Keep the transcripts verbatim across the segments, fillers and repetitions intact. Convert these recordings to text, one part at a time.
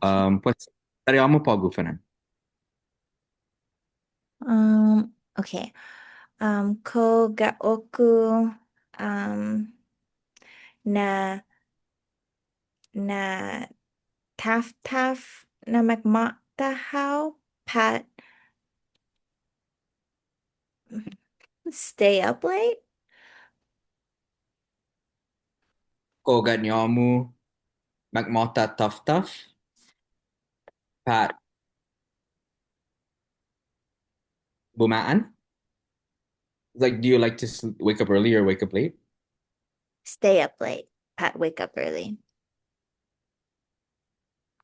Um, pues, estaría amo på'go, Fernando. Um, okay. Um, kao ga'o-ku, um, na, na taftaf na makmåta hao pat stay up late? Kao ga'ña-mu makmåta taftaf pat buma'an? Like, do you like to sl- wake up early or wake up late? Stay up late, pat wake up early.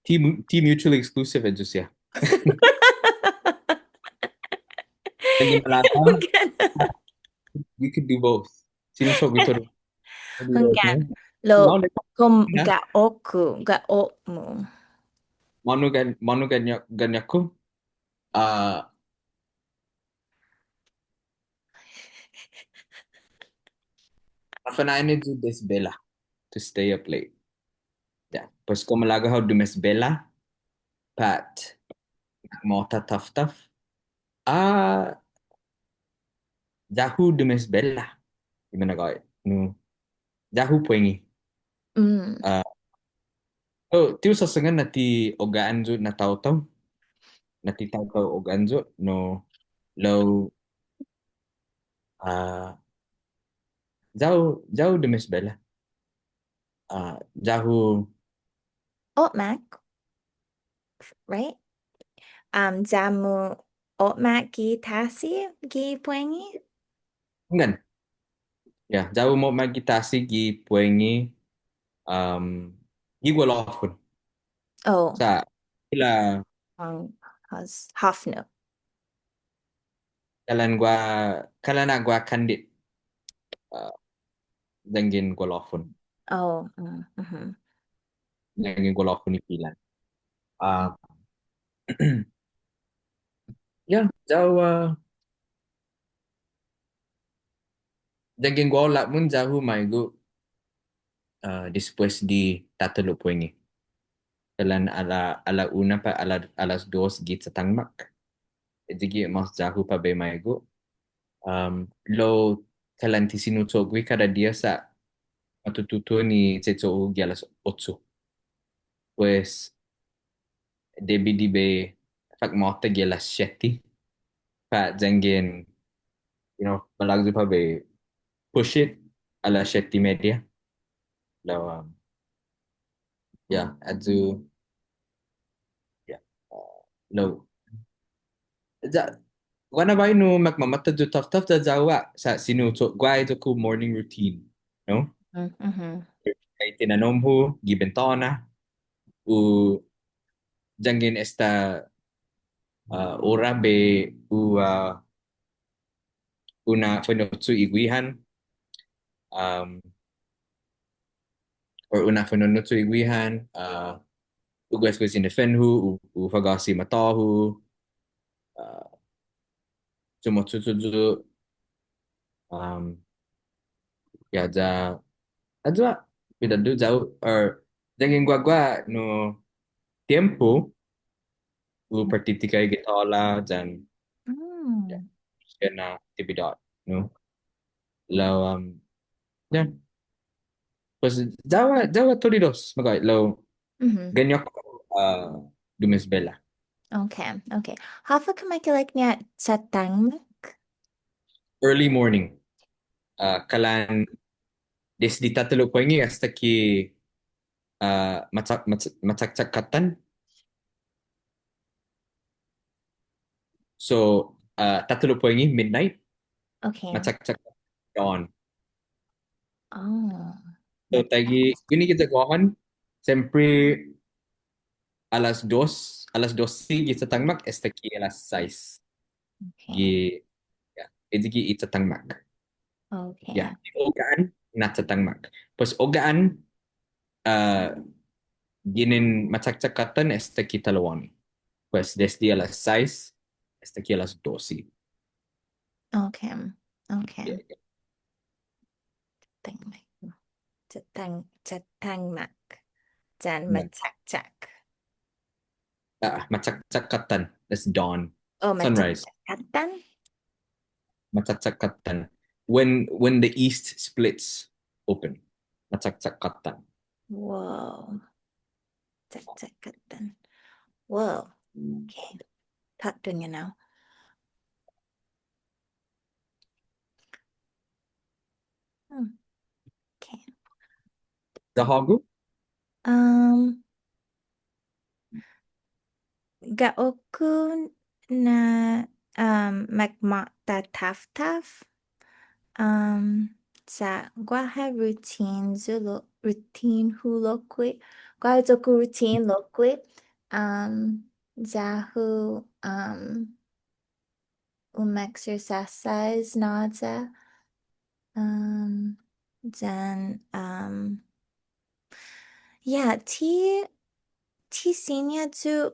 Ti mu- ti mutually exclusive, ayu siha. Yanggen malago', you could do both. Siña un cho'gue todu. Hunggan. Lao, kao ga'o-ku, ga'o-mu. Manu ga'ña-, manu ga'ña-, ga'ña-ku. Uh, Håfa na'an eyu desbela, to stay up late. Ya, pues kao malago' hao dumesbela, pat makmåta taftaf. Ah, ya-hu dumesbela. Gimana goi? No. Ya-hu puengi. Mm. Ah, so, ti hu såsangan na ti ogga'an yu' na taotao. Na ti taotao ogga'an yu', no, lao, ah, ya-hu, ya-hu dumesbela. Ah, ya-hu O'mak, right? Um, ya-mu o'mak gi tasi, gi puengi? Hunggan. Ya, ya-hu mo'mak gi tasi gi puengi, um, gi gualåfon. Oh. Sa', ila, Um, has, håfnu. Kalan gua-, kalan ha' guaha kandit. Uh, yanggen gualåfon. Oh, mm, mhm. Yanggen gualåfon i pilan. Uh, ya, ya-hu, uh, yanggen guåhu la'mon ya-hu maigo', uh, despues di tatalo' puengi. Kalan a la, a la una pat a la, a las dos gi chatangmak. Ayu gi mas ya-hu para bai maigo'. Um, lao kalan ti siña hu cho'gue kada diha sa' ma tutuhon i che'cho'-hu gi a las ocho. Pues, debi di bai fakmåta gi a las siete. Pat yanggen, you know, malago' yu' para bai push it a las siete y media. Lao, um, ya, ayu, ya, uh, lao, ya, guaha na biahi nu makmamåta yu' taftaf ya ya-hu ha', sa' siña hu cho', guaha i iyo-ku morning routine, no? Mm, mhm. Ai tinanom-hu gi bentåna, hu yanggen esta, uh, ora bai hu, uh, hu na'fa'nu'cho' i guihan, um, or hu na'fa'nu'cho' i guihan, uh, hu guesgues i nifen-hu, hu, hu fa'gåsi matå-hu, uh, chumocho'cho' yu', um, ya, ya, ayu ha', bidådå ya-hu, or, yanggen guaguaha nu tiempo, hu praktika i gitåla yan, Mm. ya, na aktibidåt, no? Lao, um, ya. Pues, ya-hu ha', ya-hu ha' todu i dos, magåhet, lao, Mhm. ga'ña-ku, uh, dumesbela. Okay, okay. Håfa kumekeilek-ña chatangmak? Early morning. Uh, kalan desde tatalo' puengi asta ki, uh, machak-, machak-, machakchak kåttan. So, uh, tatalo' puengi, midnight. Okay. Machakchak dawn. Oh. So, taiguini, guini giya Guåhan, siempre a las dos, a las dosse gi chatangmak, asta ki a las sais. Okay. Gi, ya, ayu gi i chatangmak. Okay. Ya, ogga'an na chatangmak. Pues ogga'an, uh, ginen machakchak kåttan asta ki talo'åni. Pues desde a las sais asta ki a las dosse. Okay. Okay. Ya, ya. Chatangmak. Chatang-, chatangmak. Yan Mak. Machakchak. Ah, machakchakkattan. That's dawn. Oh, sunrise. Machakchakkattan? Machakchakkattan. When, when the east splits open. Machakchakkattan. Whoa. Chakchakkattan. Whoa. Okay. Talk to you now. Hmm. Okay. Sa' hågu? Um, ga'o-ku na, um, makmåta taftaf. Um, sa' guaha routine yu' lo-, routine-hu lokkue'. Guaha iyo-ku routine lokkue'. Um, ya-hu, um, umexercise nåya. Um, then, um, yeah, ti, ti siña yu'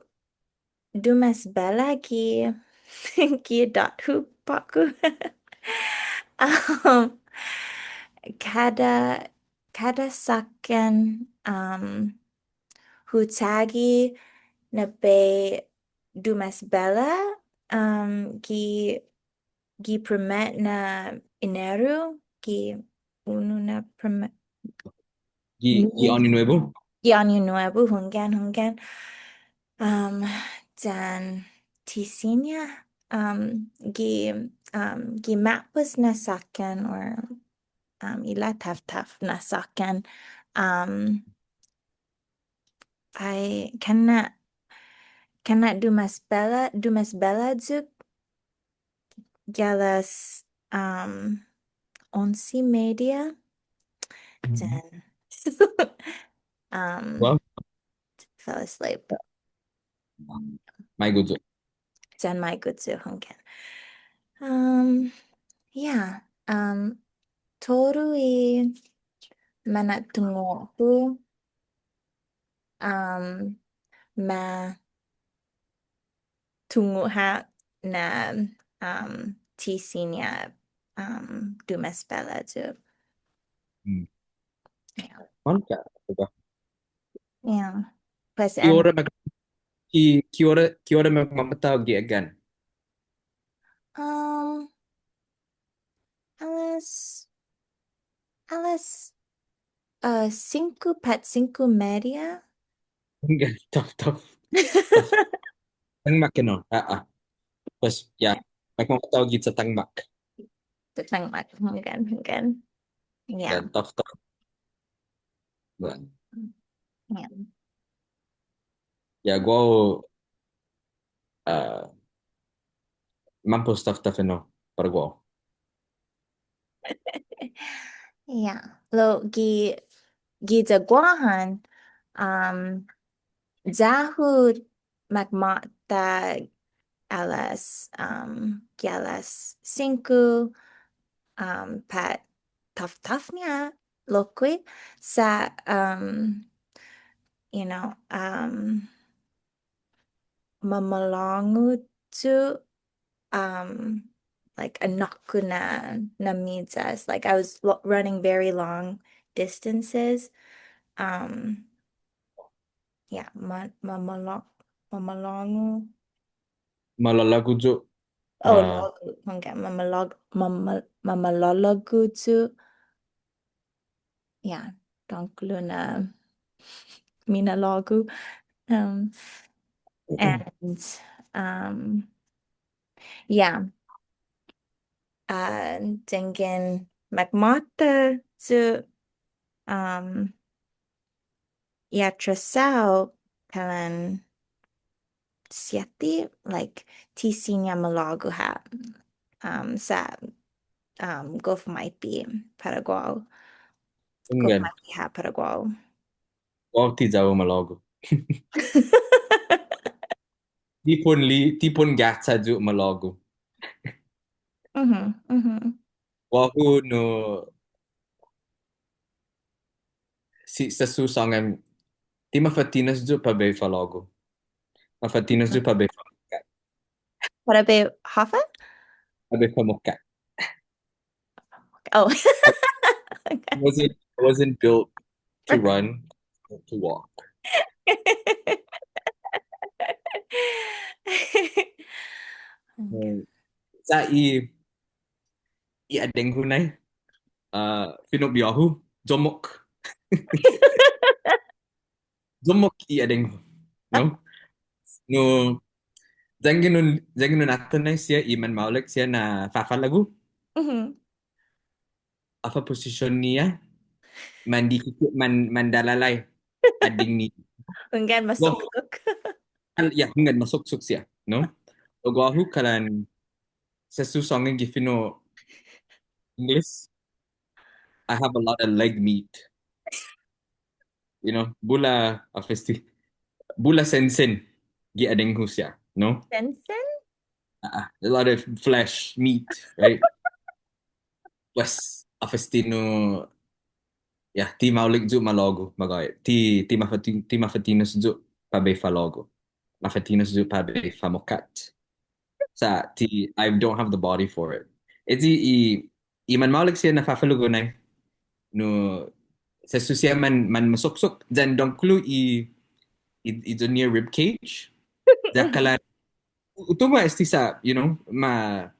dumesbela gi, gi idåt-hu på'go. Um, kada, kada såkkan, um, hu chagi na bai dumesbela, um, gi, gi primet na Eneru, gi unu na primet. Gi, gi Åñu Nuebu? Gi Åñu Nuebu, hunggan, hunggan. Um, then ti siña, um, gi, um, gi ma'pos na såkkan or, um, i lataftaf na såkkan, um, I cannot, cannot dumesbela, dumesbela yu' gi alas, um, once y media. Then, um, fell asleep. Maigo' yu'. Then maigo' yu', hunggan. Um, yeah. Um, todu i mana'tungo'-hu, um, ma tungo' ha' na, um, ti siña, um, dumesbela yu'. Hmm. Yeah. Mångga, diba? Yeah. Pues, Ki hora mag-, ki, ki hora, ki hora magmama'tao gi egga'an? Um, alas, alas, uh, singko pat singko media. Hunggan, tough, tough. Tough. Tangmak, no? Ah, ah. Pues, yeah. Magmama'tao gi chatangmak. Chatangmak, hunggan, hunggan. Yeah. Yeah, tough, tough. But, Yeah. yeah, guåhu, uh, mampos tough, tough, no? Para guåhu. Yeah. Lao gi, giya Guåhan, um, ya-hu magmåta alas, um, gi alas singko, um, pat tough, tough-ña lokkue' sa', um, you know, um, mamalångu yu', um, like, anåkko' na, na millas. Like, I was lo-, running very long distances. Um, yeah, ma-, mamalå-, mamalångu. Malalågu yu'. Oh, Ah. Lågu. Okay, mamalåg-, mamal-, mamalålagu yu'. Yeah, dångkolo na minalågu. Um, Mm-mm. And, um, yeah. Uh, yanggen magmåta yu', um, i atrasao kalan siette, like, ti siña malågu ha'. Um, sa', um, gof maipe para guåhu. Gof maipe ha' para guåhu. Guåhu ti ya-hu malågu. Ti pon li-, ti pon gacha' yu' malågu. Mhm, mhm. Guåhu no, si, sesso sångan, ti mafa'tinas yu' para bai falågu. Mafa'tinas yu' para bai famokkat. Para bai håfa? Para bai famokkat. Oh. I wasn't, I wasn't built to run, built to walk. Sa' i, i adeng-hu nai, uh, fino' bihu-hu, yommok. Yommok i adeng-hu, no? No, yanggen un, yanggen un atan nai siha i manmaolek siha na fafa'lågu. Mhm. Håfa posisión-ñiha, mandikike', man, mandalalai adeng-ñiha. Hunggan masoksok. Kal-, ya, hunggan masoksok siha, no? Lao guåhu kalan sesso sångan gi fino' English, I have a lot of leg meat. You know, bula, håfa este, bula sensen gi adeng-hu siha, no? Sensen? Ah, ah, a lot of flesh, meat, right? Pues, håfa este no, ya, ti maolek yu' malågu, magåhet. Ti, ti mafa'ti-, ti mafa'tinas yu' para bai falågu. Mafa'tinas yu' para bai famokkat. Sa' ti, I don't have the body for it. Este i, i manmaolek siha na fafa'lågu nai. No, sesso siha man, manmasoksok, yan dångkolo i, i, i iyon-ñiha rib cage. Ya kalan, hu tungo' este sa', you know, ma,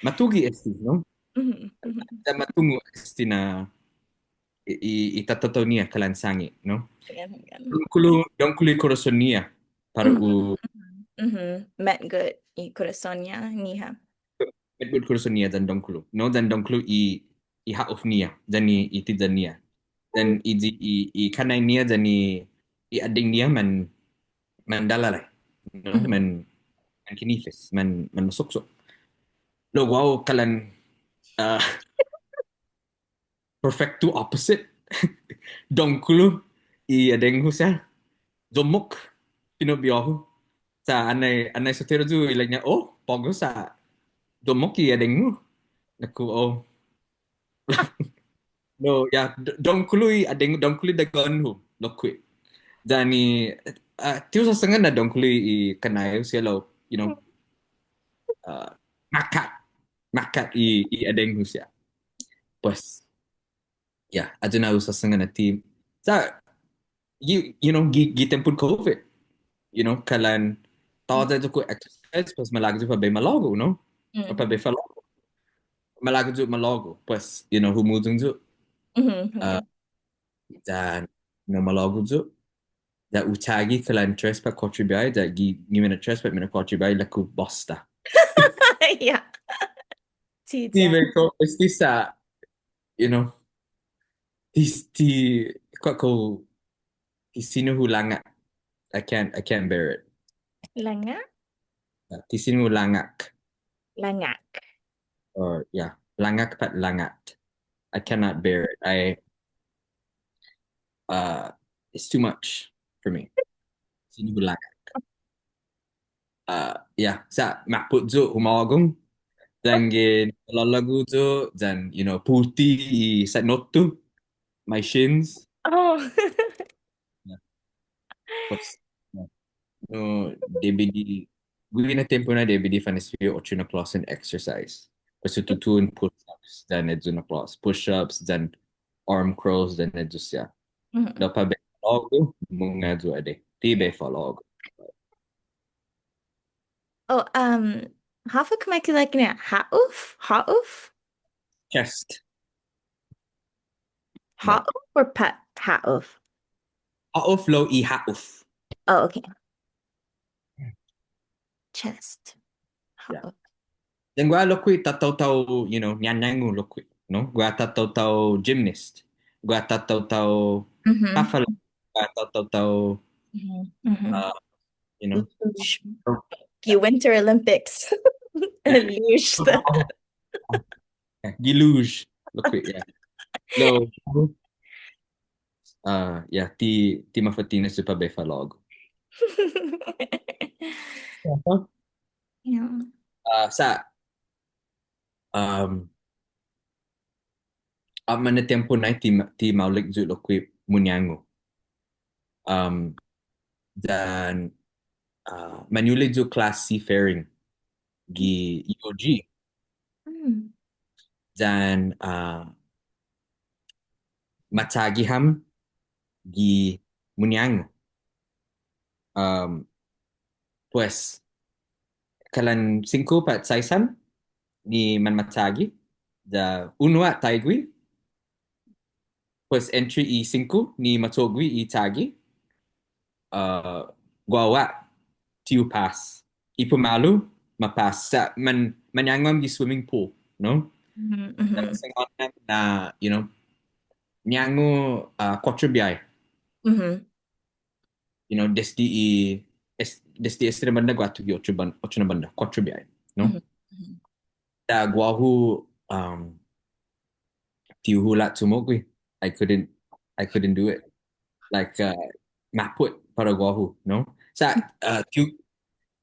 ma tuge' este, no? Mhm, mhm. Ya ma tungo' este na, i, i, i tataotao-ñiha kalan sangi, no? Hunggan, hunggan. Dångkolo, dångkolo i korason-ñiha para u. Mhm, mhm. Metgot i korason-ñiha, ñiha. Metgot korason-ñiha yan dångkolo. No, yan dångkolo i, i ha'of-ñiha, yan i, i tiyan-ñiha. Yan i, i, i kannai-ñiha, yan i, i adeng-ñiha man, mandalalai. No, mhm. Man, mankinifes, man, manmasoksok. Lao guåhu kalan, uh, perfecto opposite. Dångkolo i adeng-hu siha. Yommok, fino' bihu-hu. Sa' annai, annai sotteru yu' ilek-ña, oh, på'go sa' yommok i adeng-mu. Na'ke, oh. No, ya, d-, dångkolo i adeng, dångkolo i dagån-hu, lokkue'. Yan i, ah, ti hu såsangan na dångkolo i kannai-hu siha lao, you know, ah, makkat, makkat i, i adeng-hu siha. Pues, ya, ayu na hu såsangan na ti. Sa', you, you know, gi, gi tiempon COVID, you know, kalan tåya' yu' ku exercise, pues malago' yu' para bai malågu, no? Mm. Para bai falågu. Malago' yu' malågu, pues, you know, humuyong yu'. Mhm, mhm. Ah, yan, no, malågu yu'. Ya hu chagi kalan tres pat kuåttro biåhi, ya gi, gi mina'tres pat mina'kuåttro biåhi, ilek-hu båsta. Ya. Ti, ti ya. Bai kao, este sa', you know, ti, ti, kao, kao, ti siña hu langak. I can't, I can't bear it. Langak? Uh, ti siña hu langak. Langak. Or, yeah, langak pat langat. I cannot bear it. I, uh, it's too much for me. Siña hu langak. Uh, yeah, sa' mappot yu' humagong. Yanggen lalågu yu', yan, you know, puti i sanot-hu, my shins. Oh. Yeah. Pues, yeah. No, debi di, guihi na tiempo na debi di fanesio otro na klåsen exercise. Pues hu tutuhon push-ups, yan ayu na klås. Push-ups, yan arm curls, yan ayu siha. Mhm. Lao para bai falågu, mungnga yu' adai. Ti bai falågu. Oh, um, håfa kumeke'ilek-ña? Ha'of? Ha'of? Chest. No. Ha'of or pat-, ha'of? Ha'of lao i ha'of. Oh, okay. Chest. Yeah. Ha'of. Then guaha lokkue' tataotao, you know, ñañangu lokkue', no? Guaha tataotao gymnast. Guaha tataotao, mhm, fafalågu. Guaha tataotao, mhm, mhm, uh, you know. Luge. Gi Winter Olympics. Yeah. Luge. Gi luge. Lokkue', yeah. So, uh, yeah, ti, ti mafa'tinas yu' para bai falågu. Uh-huh. Yeah. Uh, sa', um, åpmam na tiempo nai ti ma-, ti maolek yu' lokkue' muñangu. Um, yan, uh, mañule' yu' class seafaring gi U O G. Hmm. Yan, uh, ma chagi ham gi muñangu. Um, pues, kalan singko pat sais ham, ni manmachagi, ya unu ha' taiguini, pues entre i singko ni ma cho'gue i chagi, uh, guåhu ha' ti u pass. I pumalu, ma pass. Sa' man, mañångu ham gi swimming pool, no? Mhm, mhm. Sa' sangåni ham na, you know, ñångu, uh, kuåttro biåhi. Mhm. You know, desde i, es-, desde este na bånda guatu gi otro bån-, otro na bånda, kuåttro biåhi, no? Mhm, mhm. Ya guåhu, um, ti hu la' chumo'gue. I couldn't, I couldn't do it. Like, uh, mappot para guåhu, no? Sa', uh, ti hu,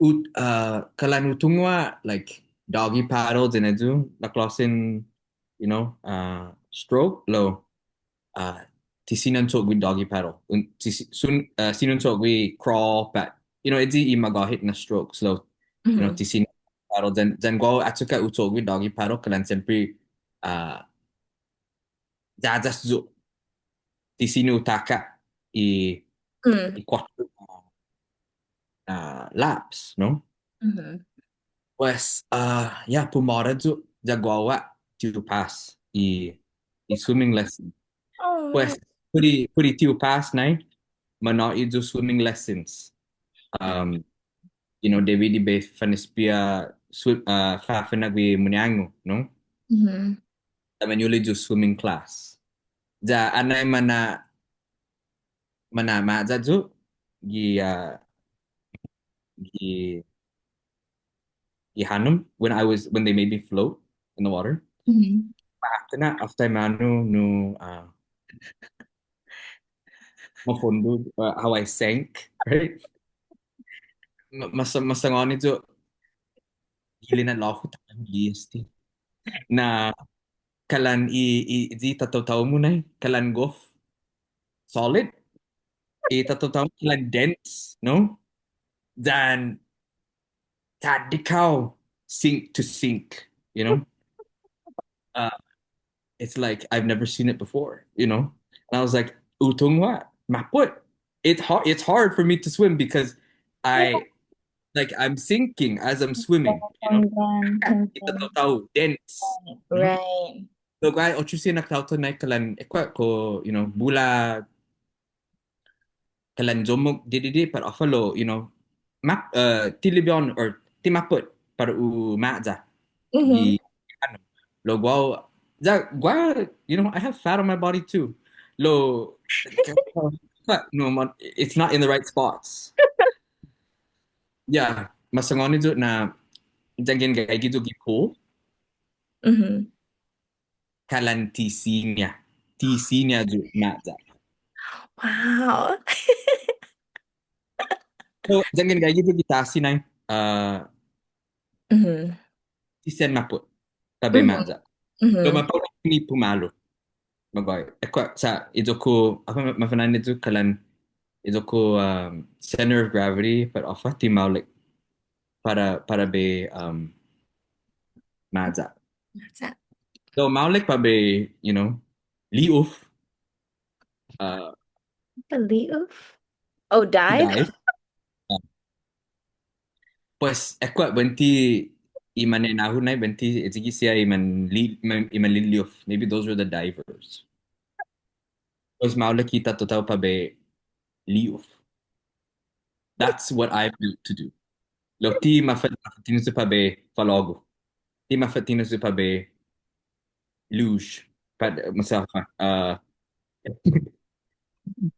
ut-, uh, kalan hu tungo' ha', like, doggy paddle, yan ayu na klåsen, you know, uh, stroke, lao, uh, ti siña un cho'gue doggy paddle. Un, ti si-, sun-, uh, siña un cho'gue crawl, pat, you know, ayu i magåhet na strokes, lao, you know, mhm, ti siña paddle, yan, yan guåhu achokka' hu cho'gue doggy paddle, kalan siempre, uh, yayas yu'. Ti siña hu taka' i, mm, i kuåttro, uh, laps, no? Mhm. Pues, uh, ya, pumåra yu', ya guåhu ha' ti u pass i, i swimming lesson. Oh. Pues, put i, put i ti u pass nai, ma nå'i yu' swimming lessons. Um, you know, debi di bai fanesbia swi-, uh, fafa'na'gue muñangu, no? Mhm. Ya mañuli' yu' swimming class. Ya anai mana-, mana'maya' yu' gi, uh, gi, gi hånom when I was, when they made me float in the water. Mhm. Ma'afa'na'gue håfa taimanu nu, uh, mafondo, uh, how I sank, right? Ma-, masa-, masangåni yu', gi lina'la'-hu, li'e' este. Na kalan i, i, i tataotao-mu nai, kalan gof solid. I tataotao-mu kalan dense, no? Yan tåddek hao sink to sink, you know? Uh, it's like, I've never seen it before, you know? And I was like, "Hu tungo' ha', mappot." It's hard, it's hard for me to swim because I, like, I'm sinking as I'm swimming, you know? Hunggan, hunggan. I tataotao-hu, dense, you know? Right. Lao guaha otro siha na taotao nai kalan, eh, kao, kao, you know, bula kalan yommok didide' pat håfa lao, you know, map-, uh, ti libiånu or ti mappot para u ma'ya. Mhm. Gi, ano, lao guåhu, ya, guåhu, you know, I have fat on my body too. Lao, but no, man, it's not in the right spots. Yeah, masangåni yu' na yanggen gaige yu' gi pool. Mhm. Kalan ti siña. Ti siña yu' ma'ya. Wow. So, yanggen gaige yu' gi tasi nai, uh, mhm, ti sen mappot. Para bai, mhm, ma'ya. Mhm. So, mappot ni pumalu. Magåhet. Ekua, sa', iyo-ku, håfa ma-, mafa'na'an yu' kalan, iyo-ku, um, center of gravity, pat håfa, ti maolek. Para, para bai, um, ma'ya. Ma'ya. So, maolek para bai, you know, li'of. Uh, li'of? Oh, dive? Dive. Uh, pues, ekua, buente i mañaina-hu nai, buente, ayugue' siha i man li-, man, i manlili'of. Maybe those were the divers. Pues, maolek i tataotao-hu para bai li'of. That's what I built to do. Lao ti mafa-, mafa'tinas yu' para bai falågu. Ti mafa'tinas yu' para bai luge. Pat, maseha, uh,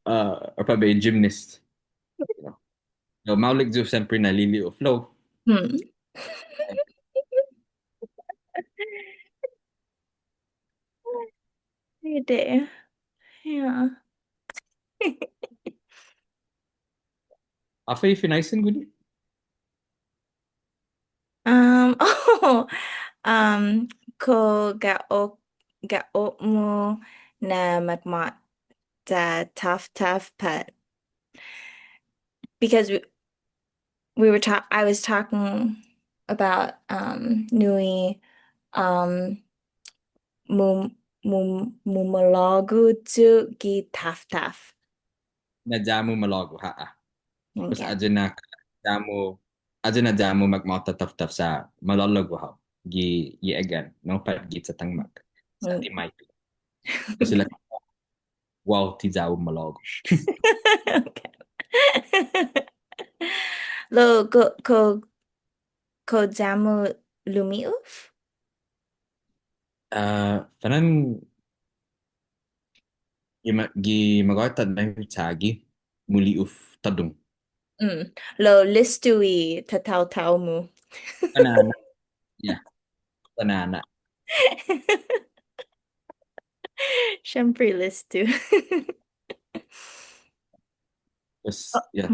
uh, or para bai gymnast. Lao maolek yu' siempre na lili'of. Lao. Hmm. Ede. Yeah. Håfa i finaisen guini? Um, oh, um, kao ga'o-, ga'o-mu na makmåta taftaf pat. Because we, we were ta-, I was talking about, um, nu i, um, mum-, mum-, mumalagu yu' gi taftaf. Na ya-mu malagu, ha, ha. Pues, okay. Ayu na ya-mu, ayu na ya-mu makmåta taftaf sa' malalagu hao. gi, gi egga'an, no, pat gi chetang mak. Sa' ti maipe. Pues ilek-, wow, ti ya-hu malago'. Okay. Lao, kao, kao, kao ya-mu lumi'uf? Ah, fana'an gi ma-, gi magåhet na hu chagi, muli'uf tåddong. Mm. Lao listo i tataotao-mu. Guaha na, yeah. Guaha na. Siempre listo. Pues, yeah.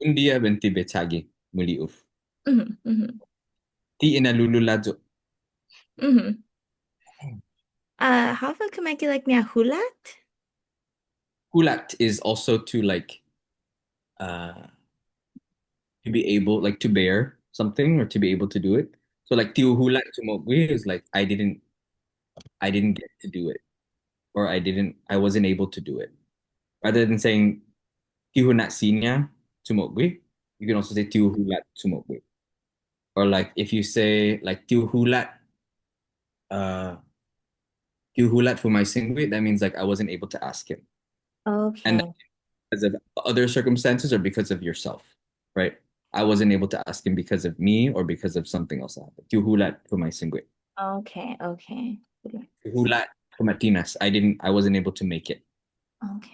Un diha buente bai chagi, muli'uf. Mhm, mhm. Ti inalulula yu'. Mhm. Uh, håfa kumeke'ilek-ña hulat? Hulat is also to, like, uh, to be able, like, to bear something or to be able to do it. So, like, ti hu hulat chumo'gue is like, I didn't, I didn't get to do it, or I didn't, I wasn't able to do it. Rather than saying, ti hu na'siña chumo'gue, you can also say, ti hu hulat chumo'gue. Or, like, if you say, like, ti hu hulat, uh, ti hu hulat fumaisinggue, that means, like, I wasn't able to ask him. Okay. And because of other circumstances or because of yourself, right? I wasn't able to ask him because of me or because of something else that happened. Ti hu hulat fumaisinggue. Okay, okay. Ti hu hulat fuma'tinas. I didn't, I wasn't able to make it. Okay.